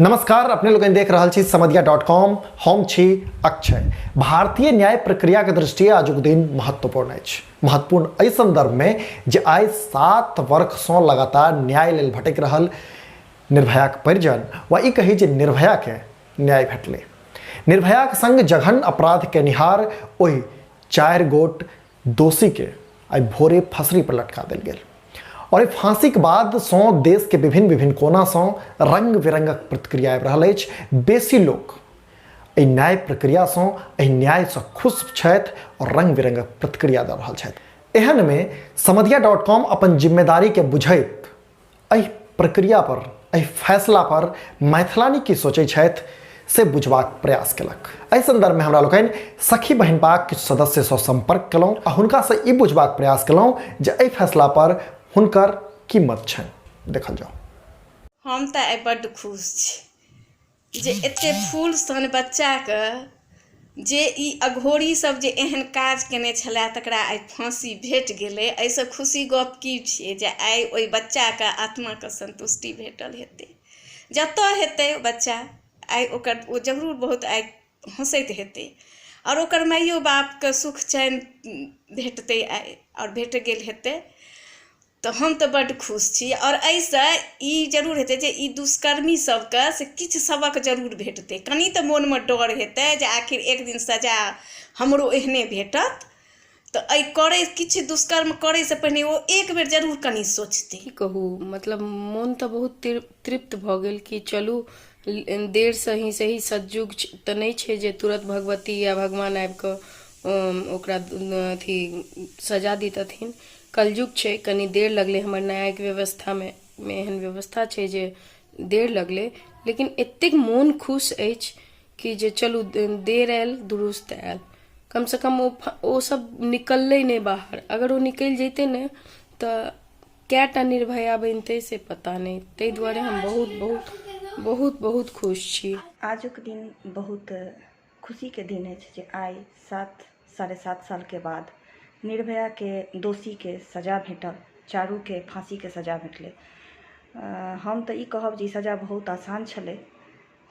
नमस्कार, अपने लोगन देख रहल छी समदिया डॉट कॉम। हम छी अक्षय। भारतीय न्याय प्रक्रिया के दृष्टिये आजुक दिन महत्वपूर्ण अछि। महत्वपूर्ण एहि संदर्भ में जे आइ 7 वर्ष सँ लगातार न्याय लेल भटकि रहल निर्भयाक परिजन वा ई कही जे निर्भया के न्याय भेटलै। निर्भयाक संग जघन्य अपराध केनिहार ओहि 4 गोट दोषी के आइ भोरे फंसरी पर लटका देल गेल और एहि फांसीक बाद सँ देश के विभिन्न विभिन्न कोना सँ रंग बिरंगक प्रतिक्रिया आबि रहल अछि। बेसी लोक एहि न्याय प्रक्रिया सँ, एहि न्याय सँ खुश छथि और रंग बिरंगक प्रतिक्रिया दऽ रहल छथि। एहन में समदिया डॉट कॉम अपन जिम्मेदारी के बुझैत एहि प्रक्रिया पर, एहि फैसला पर मैथिलानी की सोचै छथि से बुझबाक प्रयास केलक। एहि संदर्भ में हमरा लोकनि सखी बहिनपाक किछु सदस्य सँ संपर्क केलहुँ आ हुनका सँ ई बुझबाक प्रयास केलहुँ जे एहि फैसला पर हुनकर की मत छनि। देखल जाउ। हम तऽ आइ बड्ड खुश छी जे एते फूल सन बच्चाके जे ई अघोरी सब जे एहन काज केने छलै तकरा आइ फाँसी भेट गेलै। एहिसँ खुशी गप की छियै जे आइ ओहि बच्चाके आत्माके सन्तुष्टि भेटल हेतै। जतऽ हेतै ओ बच्चा आइ ओकर ओ जरूर बहुत आइ हँसैत हेतै आओर ओकर माइयो बापके सुख चैन भेटतै आइ आओर भेट गेल हेतै। तऽ हम तऽ बड्ड खुश छी आओर एहिसँ ई जरूर हेतै जे ई दुष्कर्मी सबके से किछु सबक जरूर भेटतै। कनि तऽ मोनमे डर हेतै जे आखिर एक दिन सजा हमरो एहने भेटत। तऽ एहि करै किछु दुष्कर्म करैसँ पहिने ओ एक बेर जरूर कनि सोचतै। की कहू, मतलब मोन तऽ बहुत तृप्त भऽ गेल कि चलू देरसँ ही सही, सतयुग तऽ नहि छै जे तुरत भगवती या भगवान आबि कऽ ओकरा अथी सजा दितथिन। कलयुग छै, कनि देर लगलै। हमर न्यायिक व्यवस्थामे मे एहन व्यवस्था छै जे देर लगलै, लेकिन एतेक मोन खुश अछि कि जे चलू देर आयल दुरुस्त आयल। कमसँ कम ओ सब निकललै नहि बाहर। अगर ओ निकलि जैतै ने तऽ कएटा निर्भया बनितै से पता नहि। ताहि दुआरे हम बहुत बहुत बहुत बहुत खुश छी। आजुक दिन बहुत खुशीके दिन अछि जे आइ 7.5 सालके बाद निर्भयाके दोषीके सजा भेटल, चारूके फाँसीके सजा भेटलै। हम तऽ ई कहब जे ई सजा बहुत आसान छलै।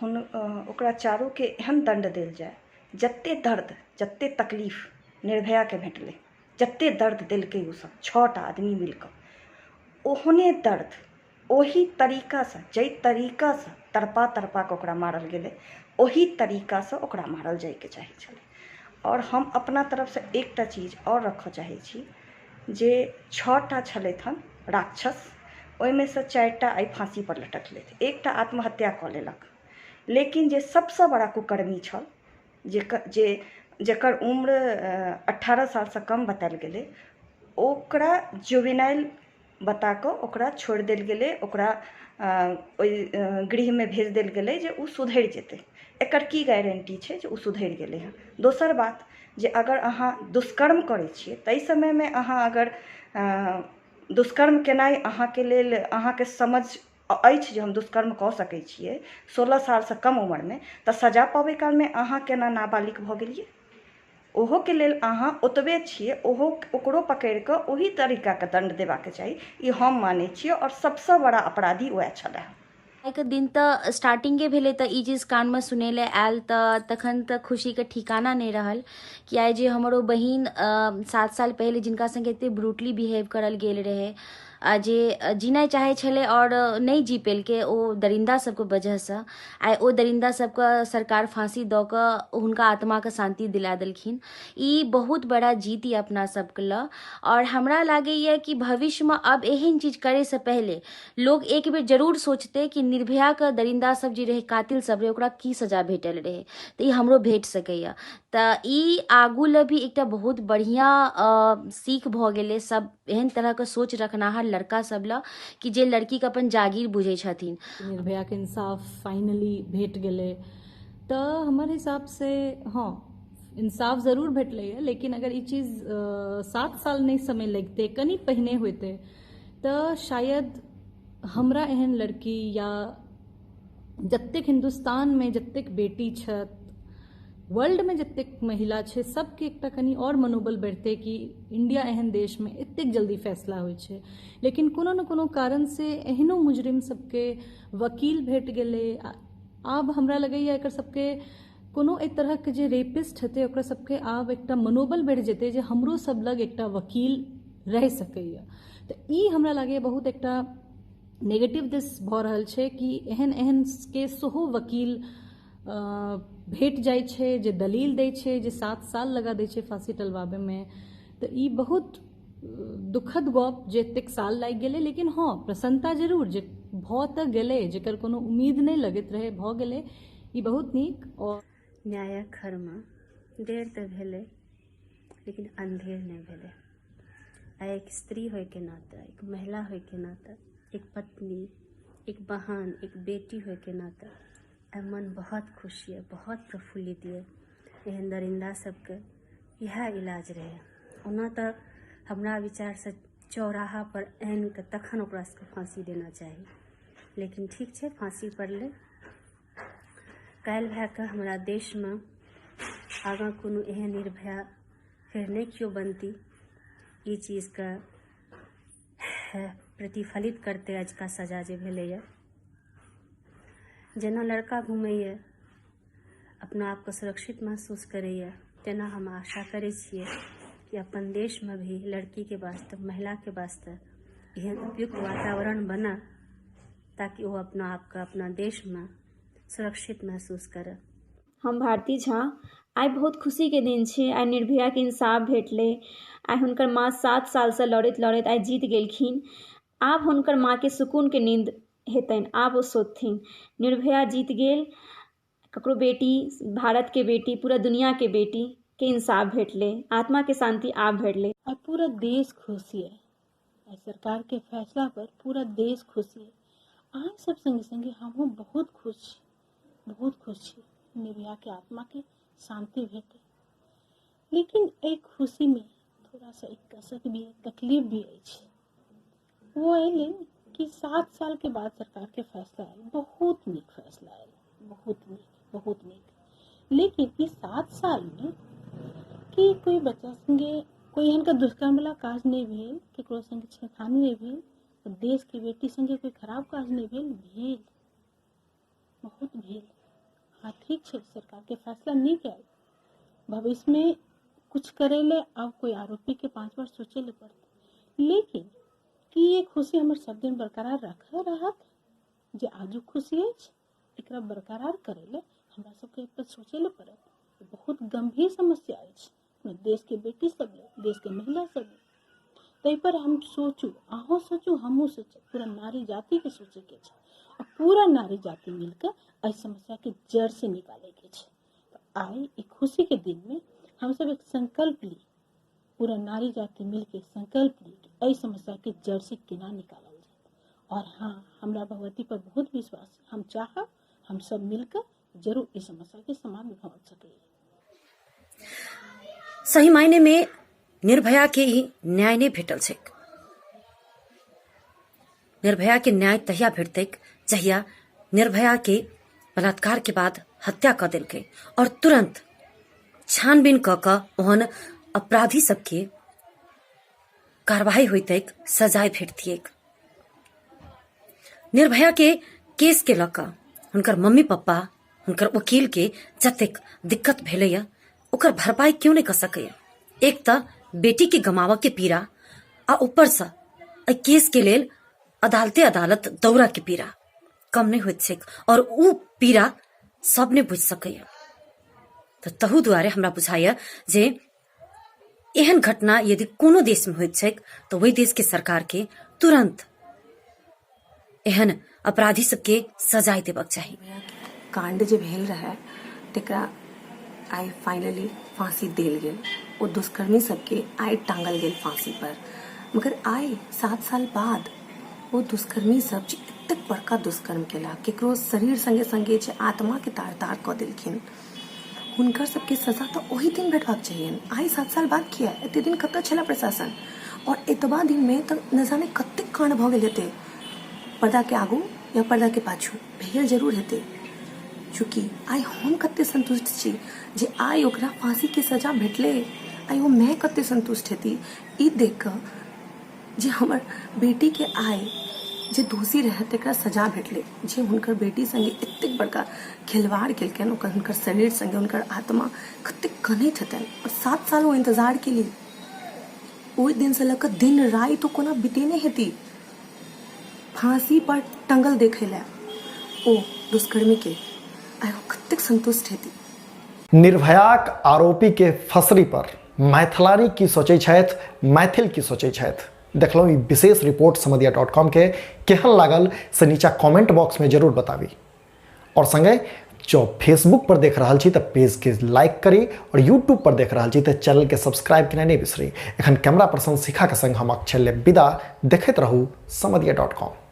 ओकरा चारूके एहन दण्ड देल जाय, जतेक दर्द जतेक तकलीफ निर्भयाके भेटलै, जतेक दर्द देलकै ओसभ 6टा आदमी मिलिकऽ, ओहने दर्द ओही तरीकासँ, जाहि तरीकासँ तड़पा तड़पाकऽ ओकरा मारल गेलै, ओही तरीकासँ ओकरा मारल जाइके चाही छलै। आओर हम अपना तरफसँ एकटा चीज आओर रखऽ चाहै छी जे 6टा छलथि हन राक्षस, ओहिमे सँ 4टा आइ फाँसीपर लटकलथि, एकटा आत्महत्या कऽ लेलक। लेकिन जे सबसँ बड़ा कुकर्मी छल, जे जकर उम्र 18 सालसँ कम बतायल गेलै, ओकरा जुवेनाइल बता कऽ ओकरा छोड़ि देल गेलै, ओकरा ओहि गृहमे भेज देल गेलै जे ओ सुधरि जेतै। एकर की गारंटी छै जे ओ सुधरि गेलै हँ? दोसर बात जे अगर अहाँ दुष्कर्म करै छियै ताहि समयमे अहाँ अगर दुष्कर्म केनाइ अहाँके लेल अहाँके समझ अछि जे हम दुष्कर्म कऽ सकै छियै 16 सालसँ कम उमरमे, तऽ सजा पबै कालमे अहाँ केना नाबालिग भऽ गेलियै? ओहोके लेल अहाँ ओतबे छियै, ओहो ओकरो पकड़ि कऽ ओही तरीकाके दण्ड देबाके चाही, ई हम मानै छियै। आओर सबसँ बड़ा अपराधी वएह छलै। आइके दिन तऽ स्टार्टिंगे भेलै तऽ ई चीज कानमे सुनै लए आयल तऽ तखन तऽ खुशीके ठिकाना नहि रहल कि आइ जे हमर ओ बहिन 7 साल पहिले जिनका संगे एते ब्रूटली बिहेव करल गेल रहै आ जे जीनाइ चाहै छलै आओर नहि जी पेलकै ओ दरिन्दा सबके वजहसँ, आइ ओ दरिन्दा सबके सरकार फाँसी दऽ कऽ हुनका आत्माके शान्ति दिला देलखिन। ई बहुत बड़ा जीत यऽ अपना सबके लऽ। आओर हमरा लागैए कि भविष्यमे आब एहन चीज करैसँ पहिले लोग एक बेर जरूर सोचतै कि निर्भयाके दरिन्दा सब जे रहै, कातिल सब रहै, ओकरा की सजा भेटल रहै, तऽ ई हमरो भेट सकैए। तऽ ई आगू लए भी एकटा बहुत बढ़िआँ सीख भऽ गेलै सब एहन तरहके सोच रखनाहर लड़का सब लए कि जे लड़कीके अपन जागीर बुझै छथिन। निर्भयाके इंसाफ फाइनली भेट गेलै तऽ हमर हिसाबसँ हँ, इंसाफ जरूर भेटलैए, लेकिन अगर ई चीज 7 साल नहि समय लगितै, कनि पहिने होइतै तऽ शायद हमरा एहन लड़की या जतेक हिन्दुस्तानमे जतेक बेटी छथि, वर्ल्डमे जतेक महिला छै, सबके एकटा कनि आओर मनोबल बढ़ितै कि इंडिया एहन देशमे एतेक जल्दी फैसला होइ छै। लेकिन कोनो ने कोनो कारणसँ एहनो मुजरिम सबके वकील भेट गेलै आ आब हमरा लगैए एकर सबके कोनो एहि तरहक जे रेपिस्ट हेतै ओकरा सबके आब एकटा मनोबल बढ़ि जेतै जे हमरो सब लग एकटा वकील रहि सकैए। तऽ ई हमरा लागैए बहुत एकटा नेगेटिव दिस भऽ रहल छै कि एहन एहन के सेहो वकील भेट जाइ छै जे दलील दै छै जे 7 साल लगा दै छै फाँसी टलवाबैमे। तऽ ई बहुत दुखद गप जे एतेक साल लागि गेलै, लेकिन हँ प्रसन्नता जरूर जे भऽ तऽ गेलै, जेकर कोनो उम्मीद नहि लगैत रहै भऽ गेलै, ई बहुत नीक। आओर न्यायक घरमे देर तऽ भेलै लेकिन अन्धेर नहि भेलै। आ एक स्त्री होइके नाते, एक महिला होइके नाते, एक पत्नी, एक बहन, एक बेटी होइके नाते आइ मन बहुत खुश यऽ, बहुत प्रफुल्लित यऽ। एहन दरिन्दा सबके इएह इलाज रहै। ओना तऽ हमरा विचारसँ चौराहा पर आनि कऽ तखन ओकरा सबके फाँसी देना चाही, लेकिन ठीक छै, फाँसी पड़लै। काल्हि भए कऽ हमरा देशमे आगाँ कोनो एहन निर्भया फेर नहि केओ बनती, ई चीजके प्रतिफलित करतै अजुका सजा जे भेलैए। जेना लड़का घुमैए, अपना आपके सुरक्षित महसूस करैए, तेना हम आशा करै छियै कि अपन देशमे भी लड़कीके वास्ते, महिलाके वास्ते एहन उपयुक्त वातावरण बने ताकि ओ अपना आपके अपना देशमे सुरक्षित महसूस करए। हम भारती झा। आइ बहुत खुशीके दिन छै। आइ निर्भयाके इंसाफ भेटलै। आइ हुनकर माँ 7 सालसँ लड़ैत लड़ैत आइ जीत गेलखिन। आब हुनकर माँके सुकूनके नींद हेतनि, आब ओ सोतथिन। निर्भया जीत गेल, ककरो बेटी, भारतके बेटी, पूरा दुनिआँके बेटीके इंसाफ भेटलै, आत्माके शान्ति आब भेटलै। आइ पूरा देश खुश यऽ। आइ सरकारके फैसला पर पूरा देश खुश यऽ। अहाँ सब संगे संगे हमहूँ बहुत खुश छी, बहुत खुश छी। निर्भयाके आत्माके शान्ति भेटै। लेकिन एहि खुशीमे थोड़ा सा एक कसक भी, तकलीफ भी अछि। वो एहि लेल कि 7 साल के बाद सरकार के फैसला आयल, बहुत नीक फैसला आयल, बहुत नीक, बहुत नीक। लेकिन ई 7 साल में कि कोई बच्चा संगे कोई एहन के दुष्कर्म वाला काज नहीं भेल, केकरो संगे छेड़खानी नहीं भेल, देश के बेटी संगे कोई खराब काज नहीं भेल, भेल बहुत भेल। हाँ ठीक छै, सरकार के फैसला नीक आयल। भविष्य में कुछ करे ले अब कोई आरोपी के 5 बार सोचे ले पड़ते। लेकिन की ये खुशी हमर सब दिन बरकरार रखे रहत? जे आजुक खुशी अछि एकरा बरकरार करे ले हमरा सबके एहि पर सोचे ले पड़त। बहुत गंभीर समस्या अछि देश के बेटी सब ले, देश के महिला सब ले। ताहि पर हम सोचू, अहूँ सोचू, हमहूँ सोचू, पूरा नारी जाति के सोचे के छै आ पूरा नारी जाति मिलके एहि समस्या के जड़ से निकाले के छै। तऽ आइ ई खुशी के दिन में हमसब एक संकल्प ली, पूरा नारी जाति मिलके संकल्प ली कि एहि समस्या के जड़ से केना निकालल जाय। और हाँ, हमरा भगवती पर बहुत विश्वास है, हम चाहब हम सब मिलके जरूर इस समस्या के समाधान भऽ सकैए। सही मायने में निर्भया के ही न्याय नहीं भेटल छैक। निर्भया के न्याय तहिया भेटतैक जहिया निर्भया के बलात्कार के बाद हत्या कऽ देलकै और तुरंत छानबीन कऽ कऽ ओहन अपराधी सबके कार्रवाई होइतैक, सजाय भेटतियैक। निर्भया के केस के लऽ कऽ हुनकर मम्मी पप्पा, हुनकर वकील के जतेक दिक्कत भेलैया ओकर भरपाई क्यों नहीं कऽ सकैया। एक तऽ बेटी के गमावऽ के पीड़ा आ ऊपर से एहि केस के लेल अदालते अदालत दौड़ा के पीड़ा कम नहीं होइत छैक और उ पीड़ा सब नहीं बुझि सकैया। तऽ तहू दुआरे हमरा बुझाइया जे एहन घटना यदि कोनो देश में होइत छैक तऽ ओहि देश के सरकार के तुरंत एहन अपराधी सबके सजाय देबक चाही। कांड जे भेल रहै तकरा आइ फाइनली फांसी देल गेल। ओ दुष्कर्मी सबके आइ टांगल गेल फांसी पर। मगर आइ 7 साल बाद ओ दुष्कर्मी सब जे एतेक बड़का दुष्कर्म केला, केकरो शरीर संगे संगे जे आत्मा के तार तार कऽ देलखिन, हुनकर सबके सजा तऽ ओही दिन भेटबाक चाहिए। आइ 7 साल बाद किया? एते दिन कतऽ छला प्रशासन? और एतबा दिन में तऽ न जाने कतेक कांड भऽ गेल हेतै, पर्दा के आगू या पर्दा के पाछू भेल जरूर हेतै। चूँकि आइ हम कते संतुष्ट छी जे आइ ओकरा फांसी के सजा भेटलै, आइ ओ माय कते संतुष्ट हेती ई देख कऽ जे हमर बेटी के आइ जे दोषी रहै तकरा सजा भेटलै जे हुनकर बेटी सङ्गे एतेक बड़का खिलवाड़ केलकनि ओकर हुनकर शरीर सङ्गे हुनकर आत्मा कतेक कनैत हेतनि आओर सात साल ओ इन्तजार केली ओहि दिनसँ लऽ कऽ दिन राति ओ कोना बितेने हेती फाँसी पर टंगल देखै लए ओ दुष्कर्मीके आइ ओ कतेक सन्तुष्ट हेती निर्भयाक आरोपी के फसरी पर मैथिलानी की सोचै छथि, मैथिल की सोचै छथि, देखलहुँ ई विशेष रिपोर्ट समदिया डॉट कॉम के केहन लागल से नीचा कमेंट बॉक्स में जरूर बताबी। और संगे जो फेसबुक पर देख रहल छी तऽ पेज के लाइक करी और यूट्यूब पर देख रहल छी तऽ चैनल के सब्सक्राइब केनाइ नहि बिसरी। एखन कैमरा पर्सन शिखा के संग हम अक्षय ले विदा, देखैत रहू समदिया डॉट कॉम।